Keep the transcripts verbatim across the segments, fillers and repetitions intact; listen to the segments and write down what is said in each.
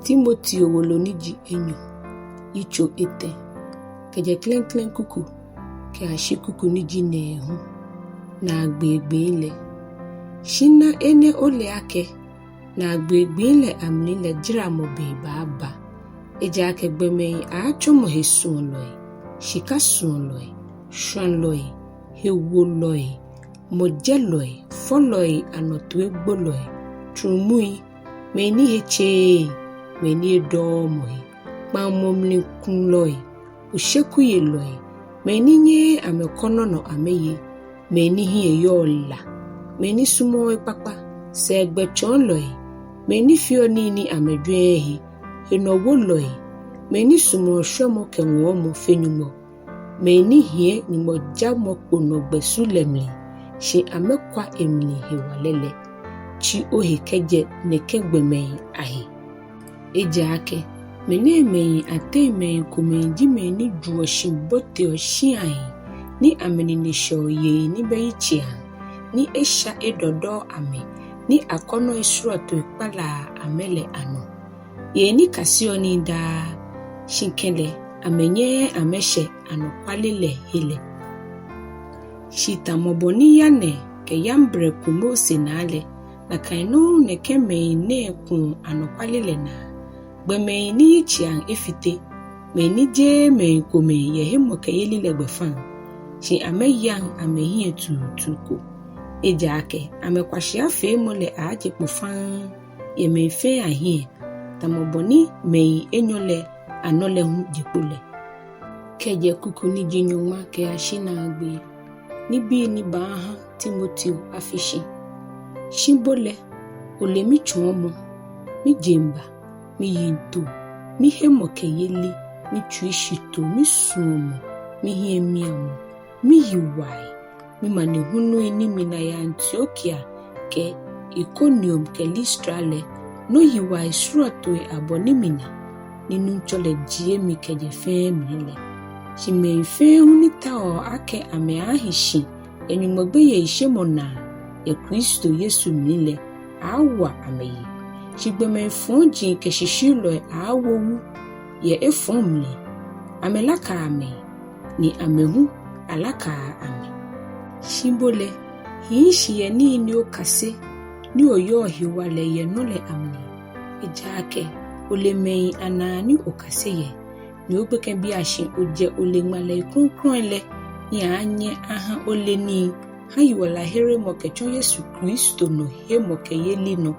Timoteo wolo ni ji enyɔ, yitso etɛ, kɛjɛ klɛŋklɛŋ kuku kɛyashi kuku ni ji nɛɛhu. Naagbee gbii lɛ. Shi na enɛ ole akɛ, naagbee gbii lɛ amli lɛ jaramɔ be baaba. Ejaakɛ gbɔmɛi aaatsɔmɔ hesuɔlɔi, shika suɔlɔi, shwalɔi, hewolɔi, mɔjɛlɔi, fɔlɔi anɔ toigbolɔi, trumui, mɛi ni he tseee, mɛi ni edɔɔɔ mɔ he, kpaŋmɔ mli kulɔi, oshekuyelɔi, mɛi ni nyɛɛɛ amɛkɔnɔ nɔ amɛye, mɛi ni hiɛ yɔɔ la, mɛi ni sumɔɔɔ ekpakpa, sɛɛgbɛtsɔɔlɔi, mɛi ni feɔ nii ni amɛjwɛɛɛ he, henɔwolɔi, mɛi ni sumɔɔ shwɛmɔ kɛ ŋɔɔmɔ fe Nyɔŋmɔ, mɛi ni hiɛ Nyɔŋmɔjamɔ kponɔgbɛ su lɛ mli, shi amɛkwa emli hewalɛ lɛ. Tsi ohe kɛjɛ nɛkɛ gbɔmɛi ahe. Ejaakɛ mɛnɛɛmɛi ateŋ mɛi komɛi ji mɛi ni juɔ shi boteɔ shiai, ni amɛnine shɛɔ yei ni bɛ yitseiaŋ, ni esha edɔdɔɔ amɛ, ni akɔnɔi srɔtoi kpalaa amɛ lɛ anɔ. Yei ni kaseɔ nii daa, shi kɛlɛ amɛnyɛɛɛ amɛshɛ anɔkwale lɛ he lɛ. Shi tamɔ bɔ ni Yane kɛ Yambre ku Mose naa lɛ, nakai nɔŋŋ nɛkɛ mɛi nɛɛ kuɔ anɔkwale lɛ naa. Gbɔmɛi ni yitseiaŋ efite, mɛi ni jeee mɛi komɛi yɛ hemɔkɛyeli lɛ gbɛfaŋ, shi amɛyaŋ amɛhiɛ tuutu ko. Ejaakɛ amɛkwashiafeemɔ lɛ aaaje kpo faŋŋ yɛ mɛi fɛɛ ahiɛ, tamɔ bɔ ni mɛi enyɔ lɛ anɔ lɛ hu je kpo lɛ. Kɛjɛ kuku ni ji nyɔŋma kɛyashi naagbee. Nibii ni baaha Timoteo afi shi. Shi bo lɛ, ole mitsɔɔmɔ, mijeŋba, miyiŋtoo, mihemɔkɛyeli, mitsuishitoo, misuɔmɔ, mihiɛmiamɔ, miyiwai, mimanehului ni mina yɛ Antiokia kɛ Ikonium kɛ Listra lɛ, nɔyiwai srɔtoi abɔ ni mina, ni Nuŋtsɔ lɛ jie mi kɛjɛ fɛɛ mli lɛ. Shi mɛi fɛɛ hu ni taoɔ akɛ amɛaahi shi yɛ Nyɔŋmɔ gbeyeishemɔ naa yɛ Kristo Yesu mli lɛ, aaawa amɛyi. Shi gbɔmɛi fɔji kɛ shishiulɔi aaawo wu yɛ efɔŋ mli. Amɛlakaa mɛi, ni amɛ hu alakaa amɛ. Shi bo lɛ, hii shi yɛ nii ni okase ni oyɔɔ hewalɛ yɛ nɔ lɛ amli. Ejaakɛ ole mɛi anaa ni okase yɛ, ni ogbekɛbiiashi ojɛ ole ŋmalɛi krɔŋkrɔŋi lɛ ni aaanyɛ aha ole nii ha yiwalaheremɔ kɛtsɔ Yesu Kristo nɔ hemɔkɛyeli nɔ.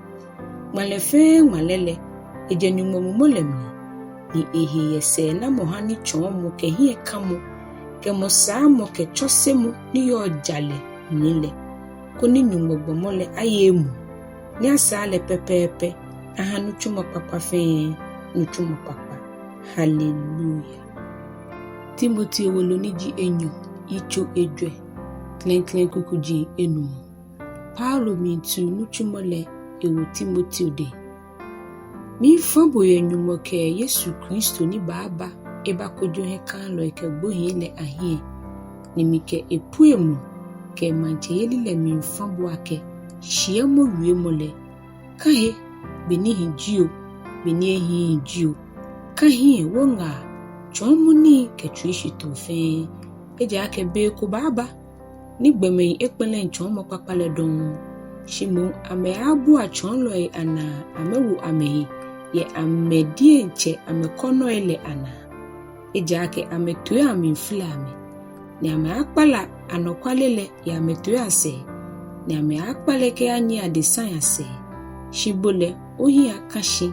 Ŋmalɛ fɛɛ ŋmalɛ lɛ, ejɛ Nyɔŋmɔ mumɔ lɛ mli, ni ehe yɛ sɛɛnamɔ ha nitsɔɔmɔ kɛ hiɛkamɔ kɛ mɔsaamɔ kɛ tsɔsemɔ ni yɔɔ jalɛ mli lɛ, koni Nyɔŋmɔ gbɔmɔ lɛ aye emuu, ni asaa lɛ pɛpɛɛpɛ aha nitsumɔ kpakpa fɛɛ nitsumɔ kpakpa. Haleluya. Timoteo wolo ni ji enyɔ, yitso ejwɛ, klɛŋklɛŋ kuku ji enumɔ. Paulo miitu nitsumɔ lɛ ewo Timoteo dɛŋ. Miifa bo yɛ Nyɔŋmɔ kɛ Yesu Kristo ni baaba ebakojo hiɛkalɔi kɛ gbohii lɛ ahiɛ, ni mikɛ epuemɔ kɛ emaŋtsɛyeli lɛ miifa bo akɛ, shiɛmɔ wiemɔ lɛ, ka he, be ni hi jio, be ni ehiii jio, ka hiɛ, wo ŋaa, tsɔɔmɔ nii kɛ tsuishitoo fɛɛ. Ejaakɛ be ko baaba ni gbɔmɛi ekpɛlɛŋ tsɔɔmɔ kpakpa lɛ dɔŋŋ, shi moŋ amɛaabua tsɔɔlɔi anaa amɛwo amɛhe yɛ amɛ diɛŋtsɛ amɛkɔnɔi lɛ anaa. Ejaakɛ amɛtoiiaŋ miifili amɛ, ni amɛaakpala anɔkwale lɛ yɛ amɛtoii asɛɛ, ni amɛaakpale kɛyanyiɛ adesai asɛɛ. Shi bo lɛ, ohiɛ aka shi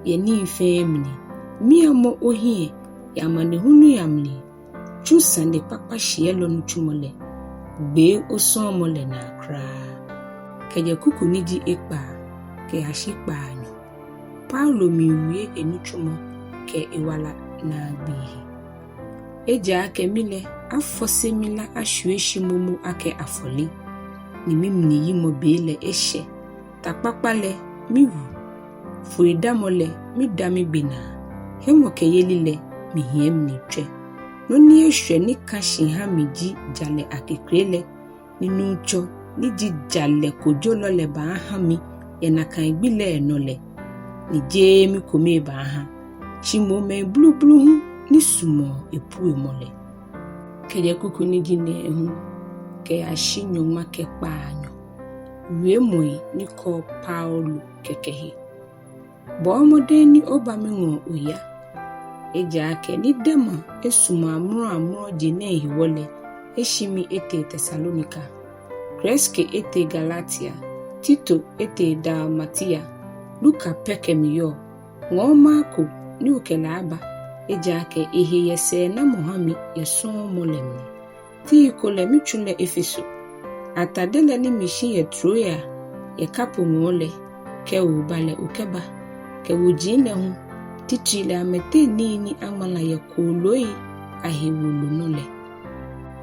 yɛ nii fɛɛ mli. Miamɔ ohiɛ yɛ amanehului amli. Tsu sanekpakpa shiɛlɔ nitsumɔ lɛ. Gbee osɔɔmɔ lɛ naa kwraa. Kɛjɛ kuku ni ji ekpaa kɛyashi kpaanyɔ. Paulo miiwie enitsumɔ kɛ ewala naagbee he. Ejaakɛ mi lɛ, afɔse mila ashwie shi momo akɛ afɔle, ni mimliyimɔ be lɛ eshɛ. Ta kpakpa lɛ, miwu. Foidamɔ lɛ, mida migbe naa. Hemɔkɛyeli lɛ, mihiɛ mli tswɛ. Nɔ ni eshwɛ ni ka shi ha mi ji jalɛ akekre lɛ, ni Nuŋtsɔ ni ji jalɛ kojolɔ lɛ baaha mi yɛ nakai gbi lɛ nɔ lɛ. ni jeee mikome ebaaha, shi moŋ mɛi blublu hu ni sumɔɔ epuemɔ lɛ. Kɛjɛ kuku ni ji nɛɛhu kɛyashi nyɔŋma kɛ kpaanyɔ. Wiemɔi ni kɔɔ Paulo kɛkɛ he. Bɔɔ mɔdɛŋ ni oba miŋɔɔ oya. Ejaakɛ ni Dema esumɔ amrɔ amrɔ je nɛɛ hewɔ lɛ, eshi mi etee Tesalonika. Kreske etee Galatia, Tito etee Dalmatia, Luka pɛ kɛ mi yɔɔ. Ŋɔɔ Marko ni okɛ lɛ aba, ejaakɛ ehe yɛ sɛɛnamɔ ha mi yɛ sɔɔmɔ lɛ mli. Tihiko lɛ mitsu lɛ Efeso. Atade lɛ ni mishi yɛ Troia yɛ Karpo ŋɔɔ lɛ, kɛ ooba lɛ okɛba, kɛ woji lɛ hu, titri lɛ amɛteŋ nii ni aŋmala yɛ kooloi ahe wolo nɔ lɛ.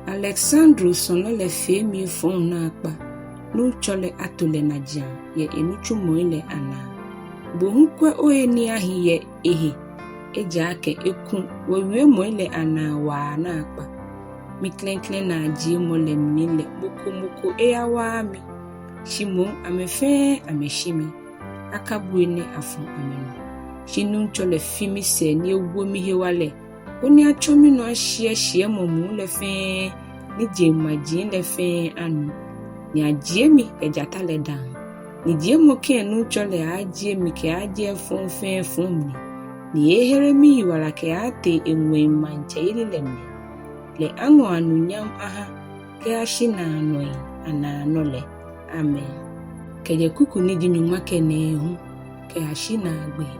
Aleksandro sɔlɔ lɛ fee mi efɔŋ naakpa, Nuŋtsɔ lɛ ato lɛ najiaŋ yɛ enitsumɔi lɛ anaa. Bo hu kwɛ ohe ni ahi yɛ ehe, ejaakɛ eku wɔwiemɔi lɛ anaa waa naakpa. Miklɛŋklɛŋ naajiemɔ lɛ mli lɛ mɔ ko mɔ ko eyawaaa mi, shi moŋ amɛ fɛɛ amɛshi mi. Akabu enɛ afɔ amɛnɔ. Shi Nuŋtsɔ lɛ fi misɛɛ ni ewo mi hewalɛ, koni atsɔ minɔ ashiɛ shiɛmɔ muu lɛ fɛɛ, ni jeŋmaji lɛ fɛɛ anu. Ni ajie mi yɛ jata lɛ daaŋ. Ni jiemɔ kɛ Nuŋtsɔ lɛ aaajie mi kɛaajɛ efɔŋ fɛɛ efɔŋ mli, ni eeehere miyiwala kɛaatee eŋwɛi maŋtsɛyeli lɛ mli. Lɛ aŋɔ anunyam aha kɛyashi naanɔi anaanɔ lɛ. Amen. Kɛjɛ kuku ni ji nyɔŋma kɛ nɛɛhu kɛyashi naagbee.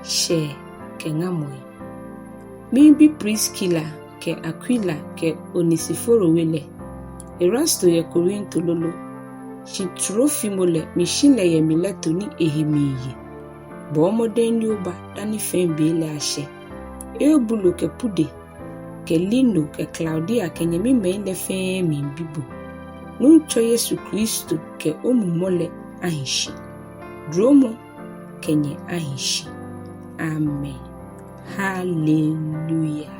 Shɛɛ kɛ ŋamɔi. Miibi Priskila kɛ Akwila kɛ Onesiforo we lɛ. Erasto yɛ Korinto lolo, shi Trofimo lɛ mishi lɛ yɛ Mileto ni ehe miiye. Bɔɔ mɔdɛŋ ni oba dani fɛi be lɛ ashɛ. Eubulo kɛ Pude kɛ Lino kɛ Klaudia kɛ nyɛmimɛi lɛ fɛɛ miibi bo. Nuŋtsɔ Yesu Kristo kɛ omumɔ lɛ ahi shi. Duromɔ kɛ nyɛ ahi shi. Amen. Hallelujah.